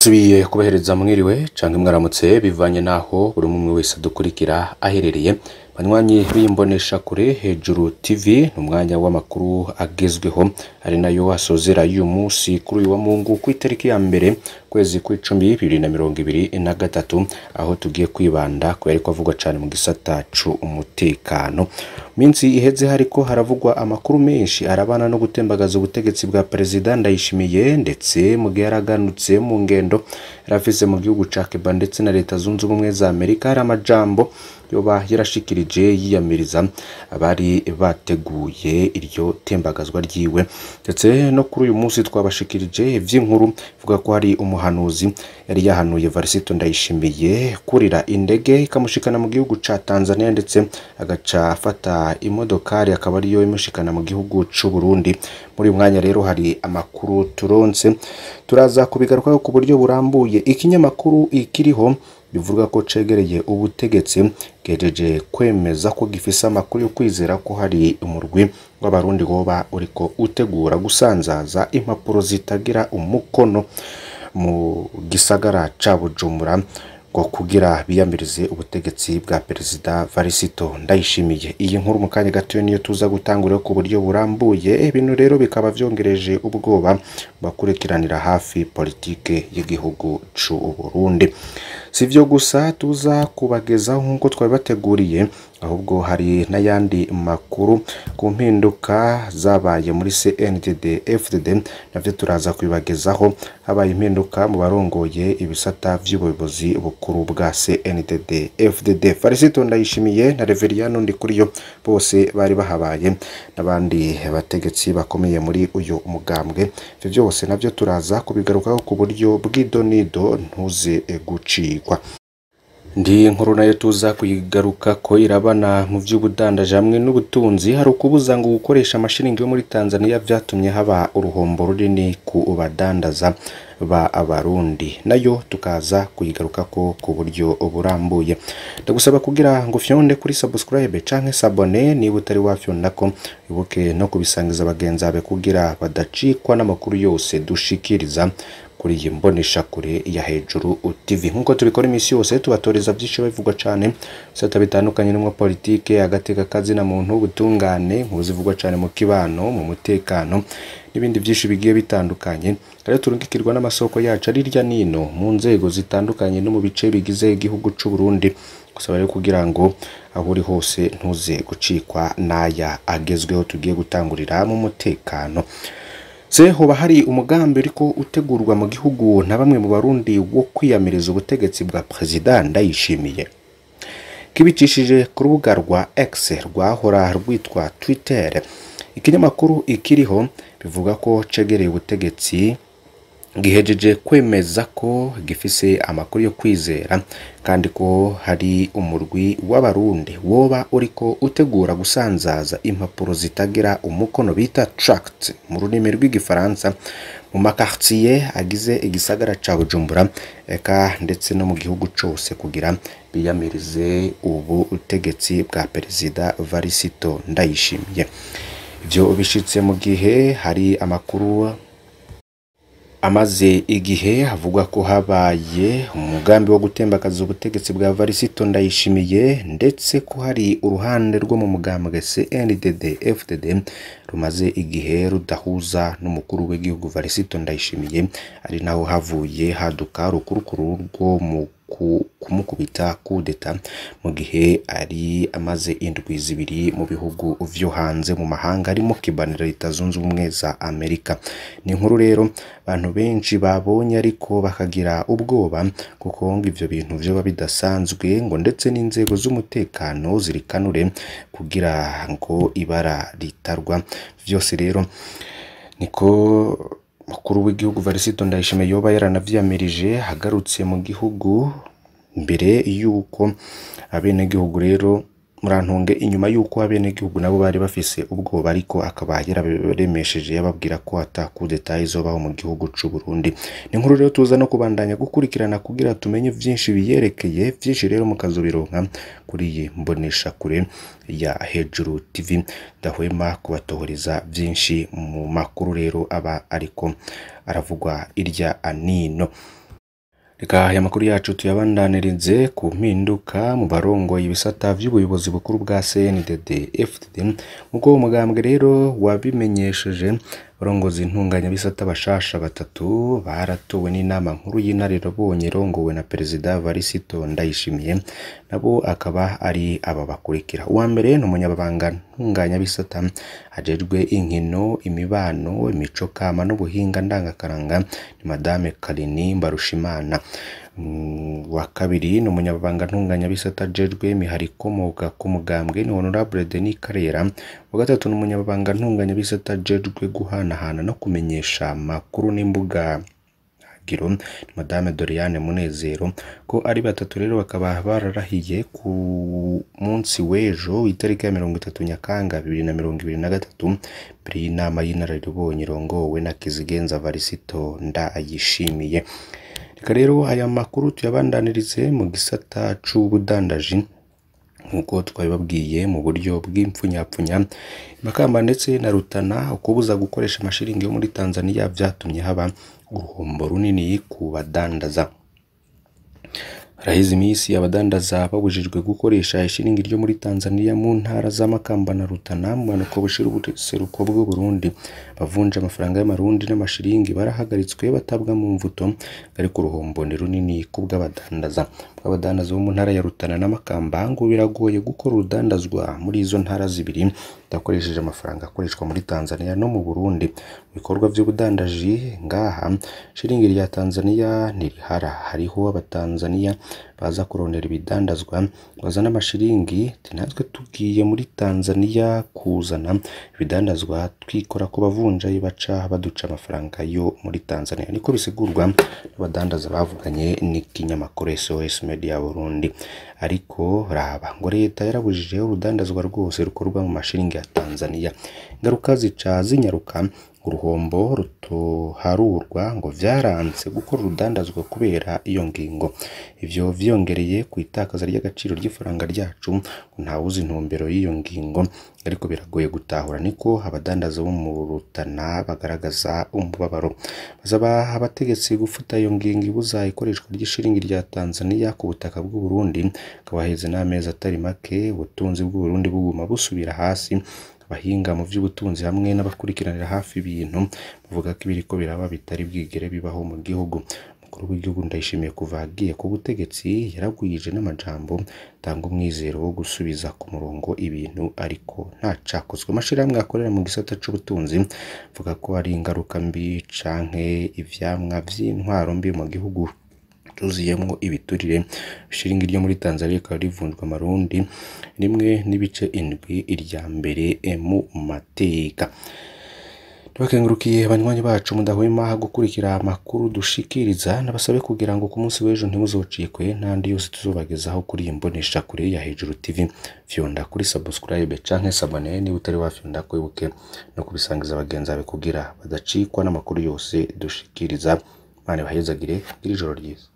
Ndasubiye kubahereza mwiriwe canke mwaramutse bivanye naho buri umwe wese adukurikira aherereye. Banywanyi b'imbonesha kure Hejuru TV, ni umwanya w'amakuru agezweho ari nayo asozera y'uyu munsi kuri uyu wa Mungu ku itariki ya mbere kwezi kw'icumi 2023, aho tugiye kwibanda ku yariko avugwa cane mu gisata c'umutekano. Minsi iheze hariko haravugwa amakuru menshi arabana no gutembagaza ubutegetsi bwa Perezida Ndayishimiye, ndetse mu gihe yaraganutse mu ngendo yarafise mu gihugu ca Cuba ndetse na Leta Zunze Ubumwe za Amerika, hari amajambo yoba yarashikirije yiyamiriza abari bateguye iryo tembagazwa ryiwe. Ndetse no kuri uyu munsi twabashikirije ivy'inkuru ivuga ko hari umuhanuzi yari yahanuye Varisito Ndayishimiye kurira indege ikamushikana mu gihugu ca Tanzania, ndetse agaca afata imodokari akaba ariyo imushikana mu gihugu c'u Burundi. Muri uyu mwanya rero hari amakuru turonse, turaza kubigarukaho ku buryo burambuye. Ikinyamakuru ikiriho bivuga ko cegereye ubutegetsi gejeje kwemeza ko gifise amakuru yo kwizera ko hari umurwi w'abarundi woba uriko utegura gusanzaza impapuro zitagira umukono mu gisagara ca Bujumbura ngo kugira biyamirize ubutegetsi bwa Perezida Varisito Ndayishimiye. Iyi nkuru mu kanya gato niyo tuza gutangura ku buryo burambuye. Ibintu rero bikaba vyongereje ubwoba bakurikiranira hafi politike y'igihugu c'u Burundi. Sivyo gusa tuza kubagezaho nkuko twabibateguriye, ahubwo hari n'ayandi makuru ku mpinduka zabaye muri CNDD FDD, navyo turaza kubibagezaho. Habaye impinduka mu barongoye ibisata vy'ubuyobozi bukuru bwa CNDD FDD. Varisito Ndayishimiye na Reveriyano Ndikuriyo bose bari bahabaye, n'abandi bategetsi bakomeye muri uyu mugambwe. Ivyo vyose navyo turaza kubigarukaho ku buryo bw'idonido, ntuze gucikwa. Ndi nkuru nayo tuza kuyigaruka ko irabana mu vy'ubudandaji hamwe n'ubutunzi. Hari ukubuza ngo gukoresha amashiringi yo muri Tanzania vyatumye haba uruhombo runini ku badandaza ba Abarundi, nayo tukaza kuyigaruka ko ku buryo burambuye. Ndagusaba kugira ngo fyonde kuri subscribe canke s'abonner niba utari wafyondako, ibuke no kubisangiza bagenzi bawe kugira badacikwa n'amakuru yose dushikiriza kuri iyi mbonesha kure ya Hejuru TV. Nkuko tubikora imisi yose, tubatoreza byinshi bivugwa cane bisata bitandukanye n'umwe politike, agateka kazi na muntu, ubutungane, nkuzivugwa cane mu kibano, mu mutekano n'ibindi byinshi bigiye bitandukanye. Rero turungikirwa n'amasoko yacu ari hirya nino mu nzego zitandukanye no mu bice bigize igihugu c'u Burundi. Gusaba rero kugira ngo aho uri hose ntuze gucikwa n'aya agezweho tugiye gutangurira mu mutekano. Se hoba hari umugambi uriko utegurwa mu gihugu na bamwe mu Barundi wo kwiyamiriza ubutegetsi bwa Perezida Ndayishimiye? Kibicishije ku rubuga rwa X rwahora rwitwa Twitter, ikinyamakuru ikiriho bivuga ko cegereye ubutegetsi gihejeje kwemeza ko gifise amakuru yo kwizera kandi ko hari umurwi w'abarundi woba uriko utegura gusanzaza impapuro zitagira umukono bita tract mu rurimi rw'igifaransa mu makartier agize igisagara ca Bujumbura eka ndetse no mu gihugu cose kugira biyamirize ubu utegetsi bwa Perezida Varisito Ndayishimiye. Ivyo bishitse mu gihe hari amakuru amaze igihe havugwa ko habaye umugambi wo gutembagaza ubutegetsi bwa Varisito Ndayishimiye, ndetse ko hari uruhande rwo mu mugambwe CNDD FDD rumaze igihe rudahuza n'umukuru w'igihugu Varisito Ndayishimiye, ari naho havuye haduka rukurukuru rwo mu kumukubita kudeta mu gihe ari amaze indwi zibiri mu bihugu vyo hanze mu mahanga arimo Cuba na Leta Zunze Ubumwe za Amerika. Ni inkuru rero abantu benshi babonye ariko bakagira ubwoba kuko ngo ivyo bintu vyoba bidasanzwe, ngo ndetse n'inzego z'umutekano zirikanure kugira ngo ibara ritarwa. Vyose rero niko mukuru w'igihugu Varisito Ndayishimiye yoba yaranavyiyamirije agarutse mu gihugu mbere yuko abenegihugu rero murantunge inyuma yuko abenegihugu nabo bari bafise ubwoba, ariko akaba yararemesheje yababwira ko ata kudeta izobaho mu gihugu c'u Burundi. Ni inkuru rero tuza no kubandanya gukurikirana kugira tumenye vyinshi biyerekeye, vyinshi rero mukazobironka kuri iyi mbonesha kure ya Hejuru TV. Ndahwema kubatohoreza vyinshi mu makuru rero aba ariko aravugwa irya anino. Reka aya makuru yacu tuyabandanirize ku mpinduka mu barongoye ibisata vy'ubuyobozi bukuru bwa CNDD FDD. Nk'uko umugambwe rero wabimenyesheje, abarongozi intunganyabisata bashasha batatu baratowe n'inama nkuru y'inararibonye irongowe na Perezida Varisito Ndayishimiye, nabo akaba ari aba bakurikira. Uwa mbere ni umunyabanga ntunganyabisata ajejwe inkino, imibano, imico kama n'ubuhinga ndangakaranga, ni Madame Karini Mbarushimana. Wa kabiri ni umunyabanga ntunganyabisata ajejwe imihari ikomoka ku mugambwe, ni Honorable Denis Karera. Wa gatatu ni umunyabanga ntunganyabisata ajejwe guhanahana no kumenyesha amakuru n'imbuga ngiro, ni Madame Doriane Munezero. Ko ari batatu rero bakaba bararahiye ku munsi w'ejo itariki ya 30 Nyakanga 2023 mbere y'inama y'inararibonye irongowe na Kizigenza Varisito Ndayishimiye. Reka rero aya makuru tuyabandanirize mu gisata c'ubudandaji. Nk'uko twabibabwiye mu buryo bw'impfunyapfunya, Makamba ndetse na Rutana, ukubuza gukoresha amashiringi yo muri Tanzania vyatumye haba uruhombo runini ku badandaza. Haraheze iminsi abadandaza babujijwe gukoresha ishiringi ryo muri Tanzania mu ntara za Makamba na Rutana mu bumanuko bushira ubuseruko bw'Uburundi. Bavunja amafaranga y'amarundi n'amashiringi barahagaritswe batabwa mu mvuto, ariko uruhombo ni runini kubw'abadandaza. Abadandaza bo mu ntara ya Rutana na Makamba ngo biragoye gukora urudandazwa muri izo ntara zibiri udakoresheje amafaranga akoreshwa muri Tanzania no mu Burundi. Mu bikorwa vy'ubudandaji ngaha shiringi rya Tanzania ntirihara, hariho abatanzania baza kurondera ibidandazwa bazana amashiringi, natwe tugiye muri Tanzania kuzana ibidandazwa twikora ku bavunjayi baca baduca amafaranga yo muri Tanzania, niko bisigurwa n'abadandaza bavuganye n'ikinyamakuru SOS Media Burundi. Ariko raba ngo leta yarabujije urudandazwa rwose rukorwa mu mashiringi ya Tanzania, ingaruka zica zinyaruka, uruhombo rutoharurwa ngo vyaranse gukora urudandazwa kubera iyo ngingo. Ivyo vyongereye ku itakaza ry'agaciro ry'ifaranga ryacu, ngo ntawuzi intumbero y'iyo ngingo, ariko biragoye gutahura, niko abadandaza bo mu Rutana bagaragaza umubabaro. Basaba abategetsi gufuta iyo ngingo ibuza ikoreshwa ry'ishiringi rya Tanzania ku butaka bw'u Burundi, kabaheze n'amezi atari make ubutunzi bw'u Burundi buguma busubira hasi. Abahinga mu vy'ubutunzi hamwe n'abakurikiranira hafi ibintu bavuga ko ibiriko biraba bitari bwigere bibaho mu gihugu. Umukuru w'igihugu Ndayishimiye kuva agiye ku butegetsi yaragwije n'amajambo atanga umwizero wo gusubiza ku murongo ibintu, ariko nta cakozwe. Amashirahamwe akorera mu gisata c'ubutunzi avuga ko ari ingaruka mbi canke ivyamwa vy'intwaro mbi mu gihugu tuziyemwo ibiturire. Ishiringi ryo muri Tanzania rikaba rivunjwa amarundi 1.7 irya mbere mu mateka. Tubakengurukiye abanywanyi bacu mudahwema gukurikira amakuru dushikiriza, nabasabe kugira ngo ku munsi w'ejo ntimuzocikwe n'andi yose tuzobagezaho kuri iyi mbonesha kure ya Hejuru TV. Fyonda kuri subscribe canke s'abonner niba utari wafyonda, kwibuke no kubisangiza bagenzi bawe kugira badacikwa n'amakuru yose dushikiriza. Imana ibahezagire, ijoro ryiza.